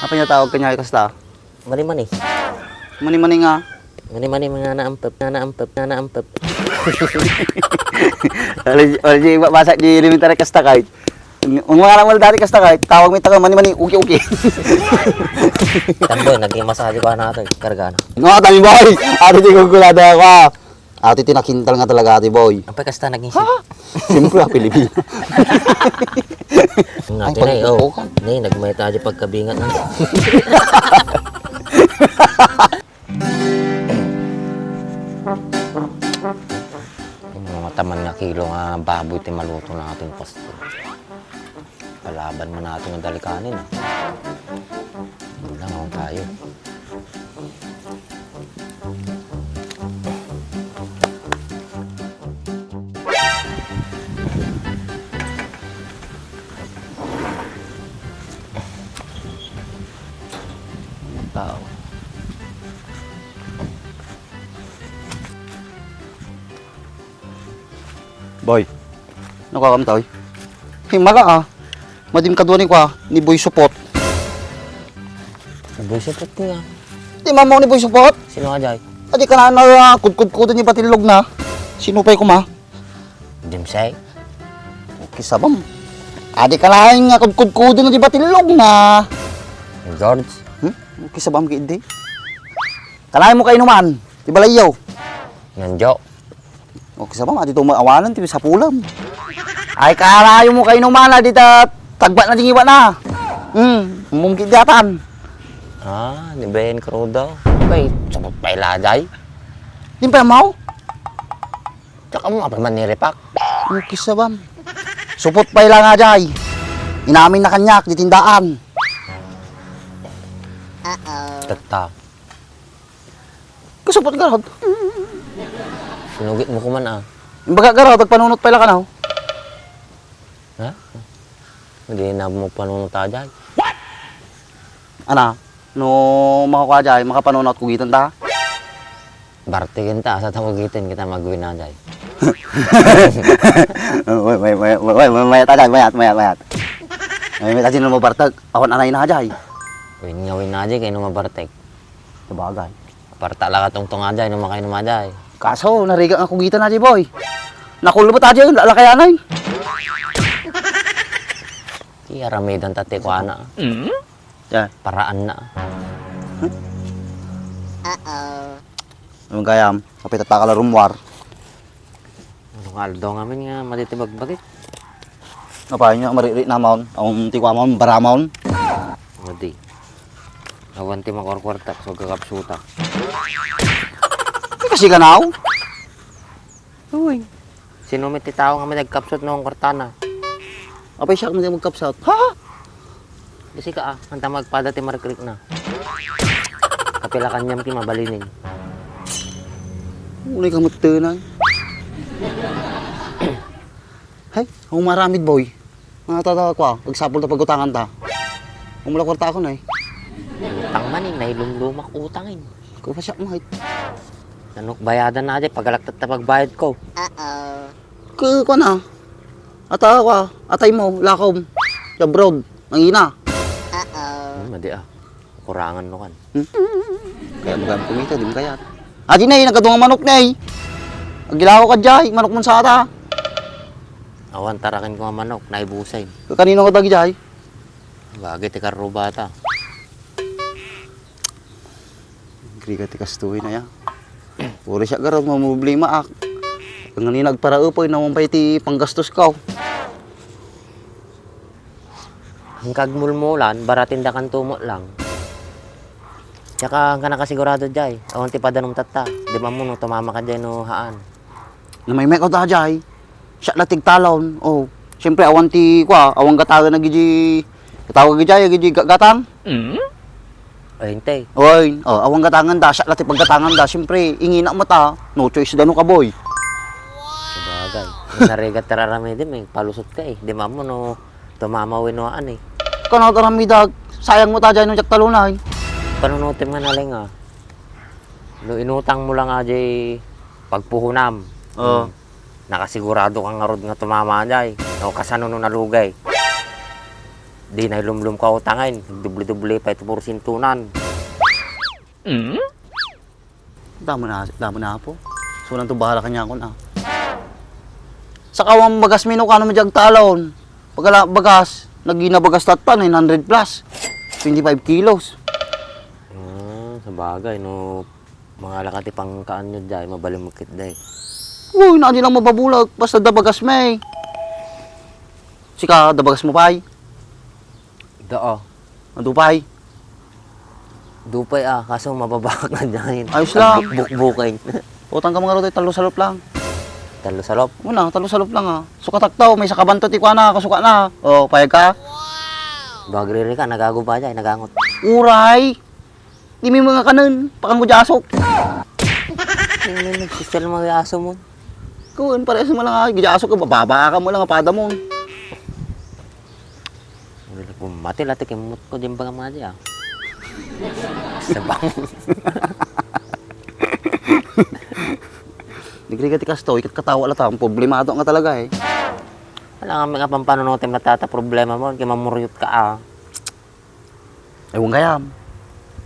Apa niya tawag kanya kasta? Mani-mani. Mani-mani nga. Mani-mani mga naampep, naampep. Wala basa di elementary kasta kahit. Ang mga naman dati kasta kahit tawag may taga mani-mani uki-uki. Tamboy, naging masahe ko na natin. Karga na. No, dami boy. Ate di ko kulada ka. Ate tinakintal nga talaga ate boy. Ang pagkasta naging Siyempre Pilipino. natin ay, oh. Nay, nagmay tayo pagkabingat na. Yung mga taman na kilo nga baboy ti maluto natin pasto. Palaban man natin ang dalikanin. Bulang ako tayo. Tao. Boy. Ano ka kamtoy? Himala ah. Madim kadwani ko ah, ni Boy Supot. Boy, sapot niya. Di mamaw ni Boy Supot. Sino ka dyan? Adi ka na kudkod-kudan ni batilog na. Sinupay ko ma. Dimsay? Kisabam. Adi ka lang nga kudkod-kudan ni batilog na. George? Kisabam ki hindi. Kalahin mo kainuman. Di balayaw. Nanjo? O kisabam, adi ito maawanan, tibi sa pulam. Ay kalahin mo kainuman, adi tagbat na dingiwa na. Mungkin datan. Ah, ni Ben Crudo. Okay, sabot pa ilajay. Di pa mau? Tsaka mo nga pa man nirepak. Kisabam. Supot pa ilang nga jay. Inamin na kanyak, di tindaan. Tata. Kasupot garod. Sinugit mo ko man ah. Yung baga garod, tagpanunot pa ilang ka na. Ha? Hindi na mo panunod tayo dyan. Ana, no makakuha jay, makapanunot ko gitan ta. Bartigin ta, sa tawagitin kita mag-win na dyan. Mayat aja, mayat. May tajin mo bartag, awan anay na jay. Win na dyan, kayo numabartig. Sabagay. Parta lang katong tunga dyan, numakain naman dyan. Kaso, nariga nga kugitan na jay boy. Nakulubot aja yun, lalakayanay. Kaya ramidan tati ko ana. Yan. Paraan na. Anong kayam? Kapit at takala rumwar. Anong aldo ngamin nga matitibag-bagit. Napahin nyo, mariri na maon. Ang tikwa maon, bara maon. O di. Awanti makorkwartak, so gagapsutak. Kasi ganaw. Uy. Sinumit ti tao nga may nagkapsot noong kwartana. Apay siya kung magkapsat. Ha? Kasi ka ah, hanta magpada ti marikrik na. Kapila kanyam ki mabalinin. Unay ka matunan. Hay, ang maramid boy. Mga tatawa ko ah, pagsapol ta pagutangan ta. Umula kwarta ako na eh. Utang man eh, nailumlumak utangin. Kung pa siya mahit. Nanok bayadan na dyan, pagalaktat na pagbayad ko. Ko na. Ata ko ah, atay mo, lakom. Sa broad, ang ina. Madi ah, kurangan no kan. Kaya magandang kumita, di mo kaya. Adi na eh, nagkadungang manok na eh. Agilaw ka dyan, manok mong sata. Awan tarakin ko nga manok, naibusay. Kanino ka tagi dyan? Bagay ti karubata. Griga ti kastuwi na ya. Puro siya garot, mamumblima ak. Ang naninag para upoy, namumpay ti panggastos ka. Ang kagmulmulan, baratindakan tumot lang. Tsaka ang ka nakasigurado dyan, awan ti padanong tata. Di ba mo no, tumama ka dyan no haan. Na may mek ta dyan. Siya latig talon. Oh, siyempre awan ti kwa, awang gataga na giji. Katawag giji, giji gatang. Ay, hintay. Oy, oh, awang gatangan da, siya latig paggatangan da. Siyempre, ingina mo ta. No choice dano ka boy. Sabagay. Narigat tararami din, may palusot ka eh. Di ba mo no, tumama winuaan eh. Kano taramidag, sayang mo ta dyan nung jak talunay. Panunutin nga naling ah. No, inutang mo lang nga dyan pagpuhunam. Oo. Nakasigurado kang nga rod nga tumama dyan. No, kasano no nalugay. Di na lumlum ka utangan. Dubli-dubli pa ito porsintunan. Damo na po. So nang to bahala kanya ako na. Sa kawang bagas mino kano mo jag talon. Pagala bagas, nagina bagas tatan 900 plus. 25 kilos. Sa bagay, no. Mga lakati pang kaan nyo dyan, mabalimukit dyan. Uy, na di lang mababulag. Basta dabagas may. Sika, dabagas mo pay. Dao. Madupay. Dupay kaso mababakak na dyan. Ayos lang. Buk-bukin. Utang ka mga rotoy, talo salop lang. Talo sa loob. Muna, talo salop lang ha. Sukataktaw, may sakabanto tikwa na, kasuka na. O, payag ka. Bagriri ka, nagago ba dyan, nagangot. Uray! Di may mga kanan, pakang gudyasok. Nagsistel mo yung aso mo. Kuwan, parehas mo lang ha. Gudyasok ka, bababa ka mo lang, pada mo. Mati lati kimut ko din ba nga dyan. Sabang. Nagriga ti kasto, ikat katawa lang ang problemado nga talaga eh. Wala kami nga pang panunutin matata problema mo, kaya mamuryot ka Ewan kayam.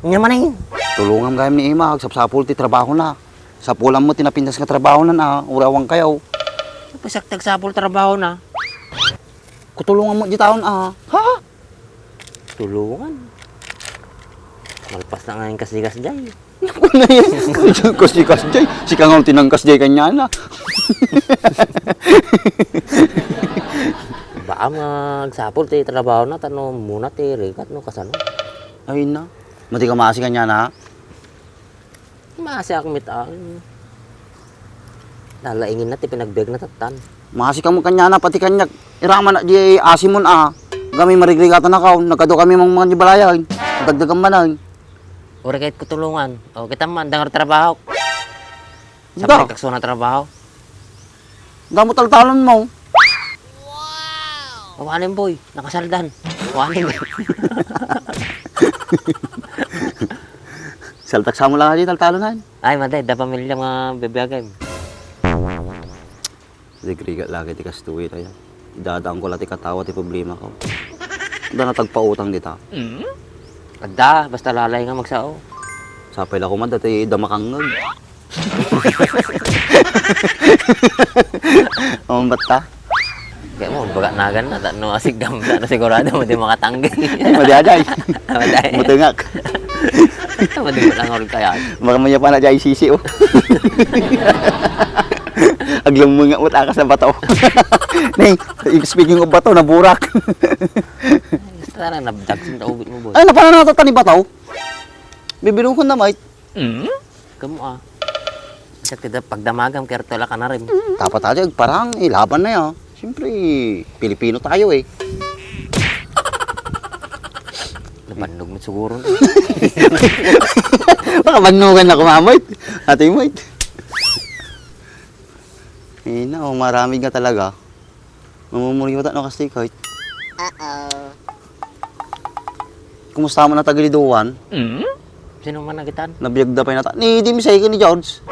Nga man eh. Tulungan kayam ni Ima, sapsapul ti trabaho na. Sapulan mo, tinapindas nga trabaho na na, urawang kayaw. Pasaktag sapol trabaho na. Kutulungan mo di taon Ha? Tulungan. Malpas na nga yung kasigas dyan. Naku na yan. Kasi jay. Si kang tinangkas jay kanya na. Baka magsapol ti trabaho na, tano muna ti rikat no kasano. Ayun na. Mati ka maasi kanya na. Maasi ako mitaan. Lalaingin na ti pinagbeg na tatan. Maasi ka mo kanya na, pati kanya. Iraman na di asimon Kami marigrigatan na kaon. Nagkado kami mga nibalayan. Dagdagan manan. Uri kahit kutulungan. O kita man, dangar trabaho. Sa Da. kakso na trabaho. Damo taltalon mo. Wanin boy, nakasaldan. Wanin. Saltak sa mo lang di taltalonan. Ay, maday, da pamilya mga bebegay. Digrigat lagi ti kastuwi tayo. Idadaan ko lati katawa ti problema ko. Da natagpautang dita. Agda, basta lalay nga magsao. Sapay lang ko man dati damakangag. Ba't Kaya mo, baga nagan na, no asig damda na sigurado mo di makatanggi. Madiaday. Maday. Mutungak. Madi mo lang ulit kaya. Baka maya pa na dyan sisi Aglang mga utakas na bato. Nay, speaking of bato, naburak. Tara, nabdag sa ubit mo boy. Ay, napana natatan ni bataw. Bibinong ko na mate. Kamu Sa tida pagdamagam, kertola ka na rin. Dapat tayo, parang laban na yan. Siyempre, Pilipino tayo eh. Nabandog mo siguro. Baka magnugan na kumamait. Ate mate. Eh na, marami nga talaga. Mamumuri mo no kasi kahit. Kumusta mo na tagaliduan? Sino man nagitan? Nabiyagda pa yun ni di misay ka ni George.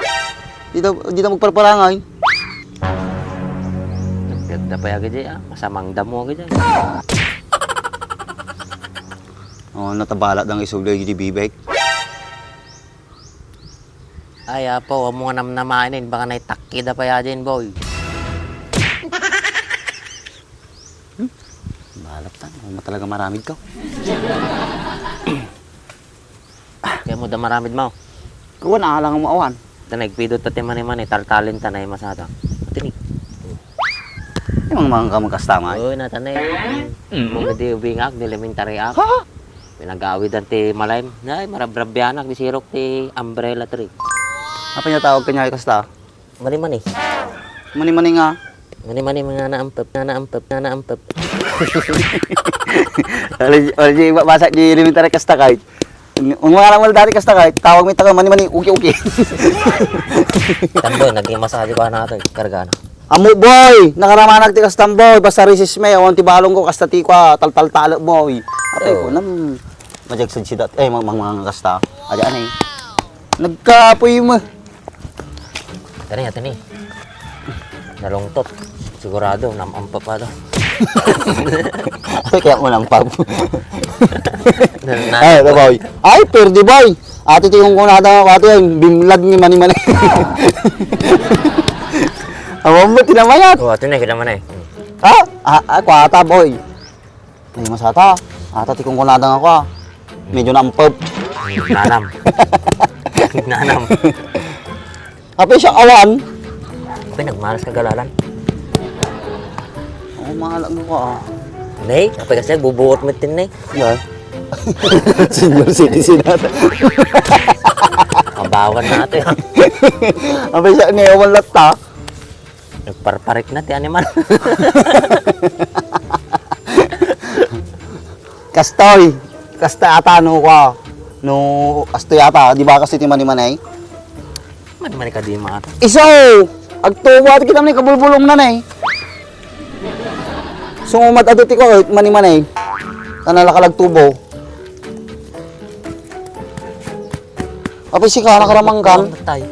Di na magparparangay. Nagpiyagda pa yagad dyan, masamang damo agad dyan. Natabalat ng isugay di bibek. Ay, po, huwag mo nga namnamainin, baka naitakida pa yagad boy. Balap tan, talaga maramid ka. Kaya mo da maramid mo. Kuwan, nakalang mo awan. Nagpidot ta mani-mani, tartalin ta na yung masada. Tinig. Yung mga kamagkastama. Oo, natanay. Mga di ubingak, di elementary ak. Ha? Pinag-awidan ti malayim. Ay, marabrabyanak, di sirok ti umbrella tree. Apa niya tawag kanya kasta? Mani-mani. Mani-mani nga. Mani-mani mga naampap. Alji, basak di elementary kasta kahit. Ang mga lang dati kasta kahit, tawag may taga mani-mani, uki-uki. Tamboy, naging masahe ba natin? Karga na. Amo boy, nakaramanag ti kastam boy, basta resist me, awan ti balong ko kasta ti kwa, tal-tal-talo boy. Atay ko, nam, majagsad si dat, mga kasta. Adyan eh. Nagkapoy mo. Tani. Nalungtot. Sigurado, namampap pa daw. Kaya mo ng pub. Na, Ay, ito boy. Ay, perde boy. Ate tingong ko na ako ate yung bimlag ni mani-mani. Awam mo tinamayat. oh, ito na, kita mo na eh. Ha? Kwata boy. Ay, masata. Ata tingong ko na ako ah. Medyo nampub. Nanam. Nanam. Kapag siya awan. Okay, nagmalas ka galalan. Oh, mahalag mo ka ah. Nay, kapag kasi bubuot mo tin nay. Yeah. Senior citizen natin. Kabawan na ito yan. Kapag siya ngayon lata. Nagparparik na ti animal. Kastoy. Kasta ata no ka. No, asto yata. Di ba kasi ti mani-manay? Mani ka di maat. Iso! Agtuwa kita man kabulbulong na nay. Sumumad aduti ko mani-manay. Tanala tubo. Apay si ka nakaramanggan. Tayo.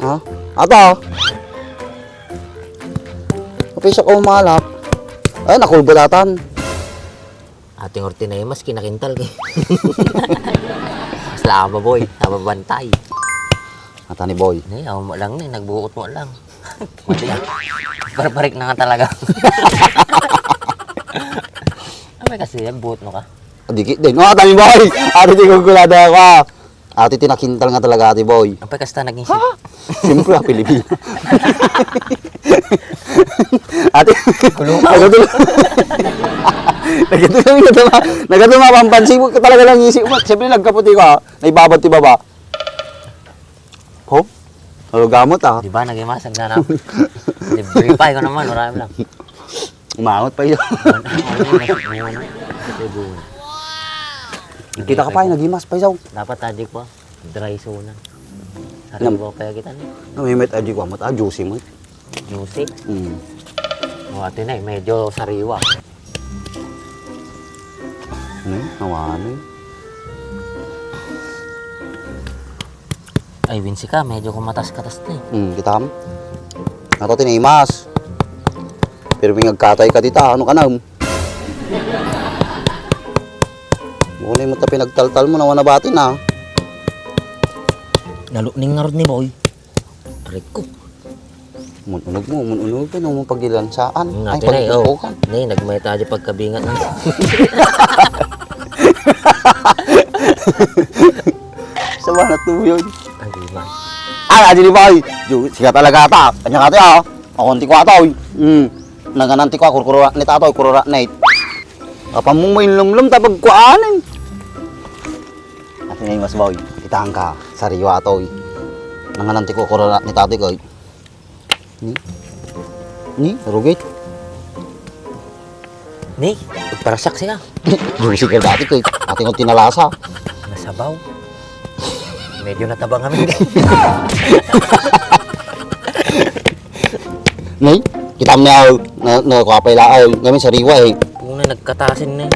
Ha? Ata. Apay siya ko umalap. Ay, nakulbulatan. Ating orti na mas kinakintal kay. Mas laba boy, nababantay. Ata ni boy. Nay, aw mo lang ni, nagbuot mo lang. Mati ah. Parparik na nga talaga. Ay kasi buot mo ka. Dikit din. Ata ni boy. Ate tingkulada ka. Ate tinakintal nga talaga ate boy. Apay kasta naging shit. Siyempre, Pilipino. Ate, Kulong. nagatulong pampansin mo talaga lang isip mo. Siyempre, nagkaputi ko ha. Naibabad ti baba. Ho? Gamot ah. Di ba naging masag na na? Verify ko naman, marami lang. Umangot pa yun. Kita ka pa yung nagimas pa yun. Dapat tadi ko, dry zone. Haribo kaya kita ni. Namimit aji ko amat juicy mo. Juicy. Hmm. O ate na, medyo sariwa. Nawano. Ay, Vinci ka, medyo kumatas-katas na eh. Kita mo. Nato tinimas. Pero may nagkatay ka dita, ano ka na? Muna mo ta pinagtaltal mo, nawa na batin ha. Naluning nga rin ni boy. Aray ko. Mununog pa nung pagilansaan. Natin na eh, oh. pagpupukan. Nay, nagmay tayo pagkabingat na. Sama na to yun. Ay, di ba? Adi ni boy. Siya talaga ata. Kanya ka tayo. Ako ang tikwa ito. Nanganan tikwa, kurkura ni tato, kurkura na it. Kapamong mo inlumlum tapag kuaanin. At ngayon mas boy, itahan ka, sariwa ito. Nanganan tikwa, kurkura ni tato ko. Ni, rugit. Nay, parasak siya. Juicy ka dati ko. Ating kong tinalasa. Nasabaw. Medyo natabang kami. Nay, kita mo na kapay laaw. Ngayon sariwa eh. Kung na nagkatasin na eh.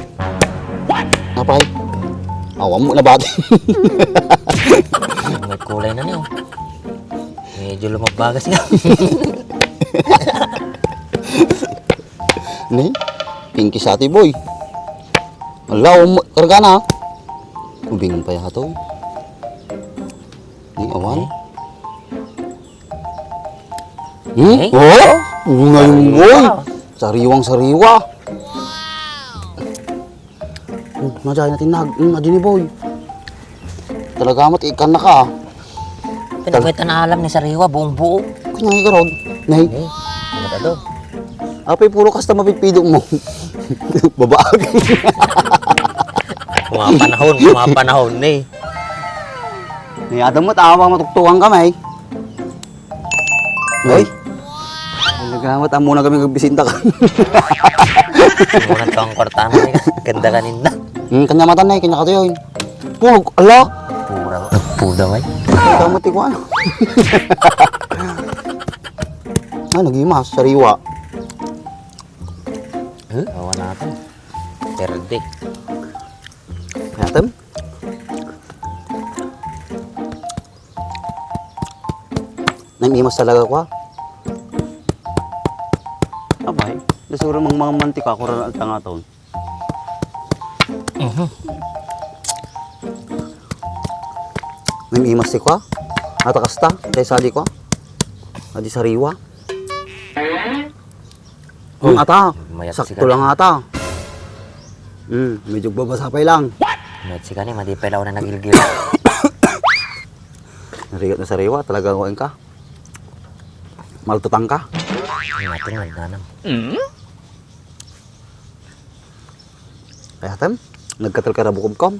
Napay. Awam mo na bati. May kulay na niyo. Medyo lumabagas nga. Nay, pinky sa ati boy. Alaw, karga na. Kubingan pa yato. Nay, awan. Eh? Oh, ngayon boy. Sariwang sariwa. Nadyahin natin ni boy. Talaga mat ikan na ka. Pinagwita na alam ni Sariwa, buong buo. Kanya ka ron. Nay, Eh, ano ka daw? apay puro kasta mapipidong mo. Babaag. Mga panahon na eh. Niyada mo, tama matuktukan kamay. Nay, nagamat, muna kami magbisinta ka. Muna ito ang kwartana niya. Ganda kanina. Kanya mata na, kanya katayoy. Pug, ala. Puda may. Ay, tama tikwa ano. Ay, nagimas, sariwa. Awa natin. Perdik. Yatem. Nangimas talaga ko. Abay, siguro mga mantika ko rin ang tangaton. May imas ko, atakasta, kaya sali ko. Adi sariwa. Uy, Ata, mayat sakto si lang ata. Medyo babasapay lang. Mayat si Kani, madipay lang na nagilgil. Narigat na sariwa, talagang kuhain ka. Maltutang ka. Natin, nagdanam. Kaya tem, nagkatal ka na bukom-kom.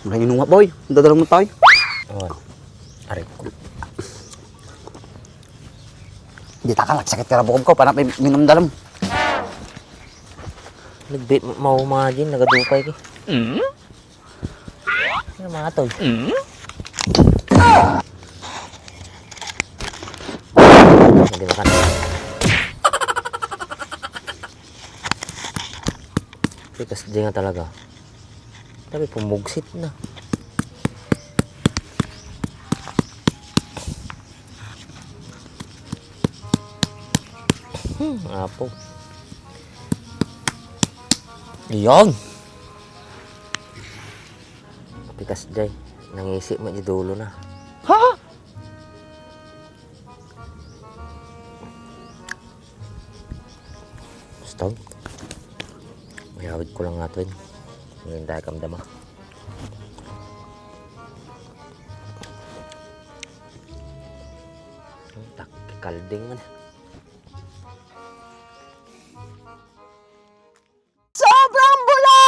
Maraming inunga boy, dadalang mo tayo. Oh, aray ko. Di taka nagsakit ka na bukom-kom, panap minum dalam. Nagbit mau mga dyan, nagadupay ki. Ano mga tol? Hindi makan. Tikas dyan nga talaga. Tapi pumugsit na. Apo. Iyon! Tikas dyan. Nangisip mo dyan dulo na. Ha? Stop. Mayawid ko lang nga ito. Ngayon tayo kamdama. Kalding man. Sobrang bula!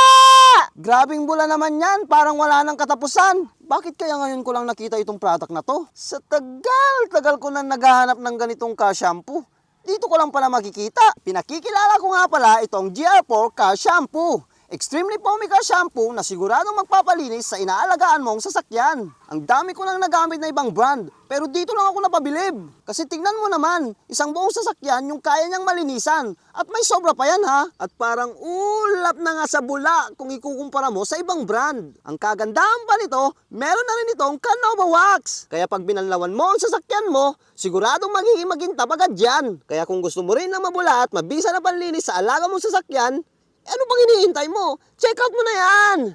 Grabing bula naman yan, parang wala nang katapusan. Bakit kaya ngayon ko lang nakita itong product na to? Sa tagal ko na naghahanap ng ganitong ka-shampoo. Dito ko lang pala makikita. Pinakikilala ko nga pala itong GR4 ka-shampoo. Extremely foamy ka shampoo na siguradong magpapalinis sa inaalagaan mong sasakyan. Ang dami ko nang nagamit na ibang brand, pero dito lang ako napabilib. Kasi tignan mo naman, isang buong sasakyan yung kaya niyang malinisan. At may sobra pa yan ha. At parang ulap na nga sa bula kung ikukumpara mo sa ibang brand. Ang kagandahan pa nito, meron na rin itong Canova Wax. Kaya pag binanlawan mo ang sasakyan mo, siguradong magiging magintab agad yan. Kaya kung gusto mo rin na mabula at mabisa na panlinis sa alaga mong sasakyan, ano bang hinihintay mo? Check out mo na yan!